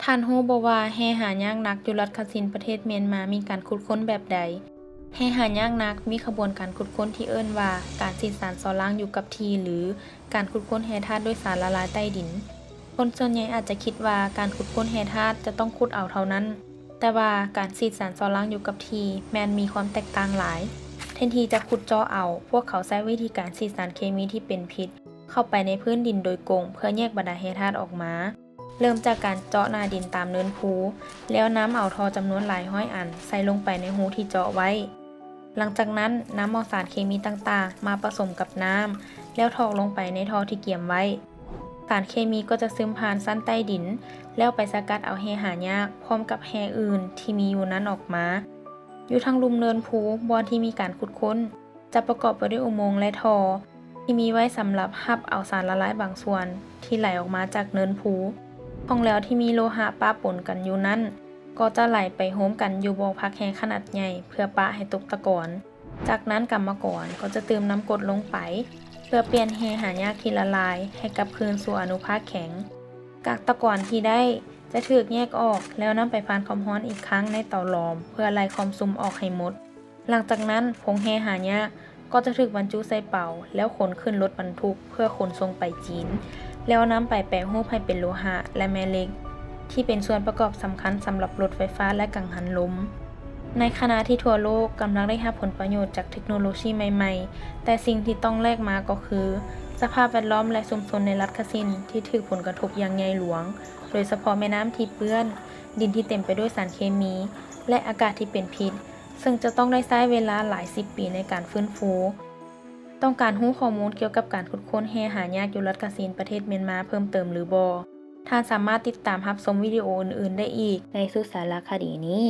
ທ່ານຮູ້ບໍ່ວ່າແຮ່ຫາຍາກໜັກຢູ່ລັດຄະຊິນ ປະເທດມຽນມາມີການຂຸດຄົ້ນແບບໃດ? ແຮ່ຫາຍາກໜັກມີຂະບວນການຂຸດຄົ້ນທີ່ເອີ້ນວ່າການສີດສານສໍລ້າງຢູ່ກັບທີ່ ຫຼື ການຂຸດຄົ້ນແຮ່ທາດດ້ວຍສານລະລາຍໃຕ້ດິນ. ຄົນສ່ວນໃຫຍ່ອາດຈະຄິດວ່າການຂຸດຄົ້ນແຮ່ທາດຈະຕ້ອງຂຸດເອົາເທົ່ານັ້ນ, ແຕ່ວ່າການສີດສານສໍລ້າງຢູ່ກັບທີ່ແມ່ນມີຄວາມແຕກຕ່າງຫຼາຍ. ແທນທີ່ຈະຂຸດເຈາະເອົາ, ພວກເຂົາໃຊ້ວິທີການສີດສານເຄມີທີ່ເປັນພິດເຂົ້າໄປໃນພື້ນດິນໂດຍກົງ ເພື່ອແຍກບັນດາແຮ່ທາດອອກມາ. ເລີ່ມຈາກການເຈາະໜ້າດິນຕາມເນີນພູ, ແລ້ວນຳເອົາທໍ່ຈຳນວນຫຼາຍຮ້ອຍອັນໃສ່ລົງໄປໃນຮູທີ່ເຈາະໄວ້. ຫຼັງຈາກນັ້ນ, ນຳເອົາສານເຄມີຕ່າງໆມາປະສົມກັບນ້ຳ ແລ້ວຖອກລົງໄປໃນທໍ່ທີ່ກຽມໄວ້. ສານເຄມີກໍຈະຊຶມຜ່ານຊັ້ນໃຕ້ດິນ ແລ້ວໄປສະກັດເອົາແຮ່ຫາຍາກ ພ້ອມກັບແຮ່ອື່ນທີ່ມີຢູ່ນັ້ນອອກມາ. ຢູ່ທາງລຸ່ມເນີນພູ ບ່ອນທີ່ມີການຂຸດຄົ້ນ ຈະປະກອບໄປດ້ວຍອຸໂມງ ແລະ ທໍ່ ທີ່ມີໄວ້ສຳລັບຮັບເອົາສານລະລາຍບາງສ່ວນທີ່ໄຫຼອອກມາຈາກເນີນພູ. ຂອງເຫຼວທີ່ມີໂລຫະປະປົນກັນຢູ່ນັ້ນ ກໍຈະໄຫຼໄປໂຮມກັນຢູ່ບໍ່ພັກແຮ່ຂະໜາດໃຫຍ່ ເພື່ອປະໃຫ້ຕົກຕະກອນ. ຈາກນັ້ນກຳມະກອນກໍຈະຕື່ມນ້ຳກົດລົງໄປ ເພື່ອປ່ຽນແຮ່ຫາຍາກທີ່ລະລາຍໃຫ້ກັບຄືນສູ່ອະນຸພາກແຂງ. ກາກຕະກອນທີ່ໄດ້ຈະຖືກແຍກອອກ ແລ້ວນຳໄປຜ່ານຄວາມຮ້ອນອີກຄັ້ງໃນເຕົາຫຼອມ ເພື່ອໄລ່ຄວາມຊຸ່ມອອກໃຫ້ໝົດ. ຫຼັງຈາກນັ້ນ, ຜົງແຮ່ຫາຍາກກໍຈະຖືກບັນຈຸໃສ່ເປົາ ແລ້ວຂົນຂຶ້ນລົດບັນທຸກເພື່ອຂົນສົ່ງໄປຈີນ ແລ້ວນຳໄປແປຮູບໃຫ້ເປັນໂລຫະ ແລະ ແມ່ເຫຼັກ ທີ່ເປັນສ່ວນປະກອບສຳຄັນສຳລັບລົດໄຟຟ້າ ແລະ ກັງຫັນລົມ. ໃນຂະນະທີ່ທົ່ວໂລກກຳລັງໄດ້ຮັບຜົນປະໂຫຍດຈາກເທັກໂນໂລຊີໃໝ່ໆ, ແຕ່ສິ່ງທີ່ຕ້ອງແລກມາກໍຄື ສະພາບແວດລ້ອມ ແລະ ຊຸມຊົນໃນລັດຄະຊິນທີ່ຖືກຜົນກະທົບຢ່າງໃຫຍ່ຫຼວງ, ໂດຍສະເພາະແມ່ນ້ຳທີ່ເປື້ອນ, ດິນທີ່ເຕັມໄປດ້ວຍສານເຄມີ ແລະ ອາກາດທີ່ເປັນພິດ, ເຊິ່ງຈະຕ້ອງໄດ້ໃຊ້ເວລາຫຼາຍສິບປີໃນການຟື້ນຟູ. ຕ້ອງການຮູ້ຂໍ້ມູນກ່ຽວກັບການຂຸດຄົ້ນແຮ່ຫາຍາກຢູ່ລັດຄະຊິນ ປະເທດມຽນມາເພີ່ມເຕີມຫຼືບໍ່? ທ່ານສາມາດຕິດຕາມຮັບຊົມວິດີໂອອື່ນໆໄດ້ອີກໃນຊຸດສາລະຄະດີນີ້.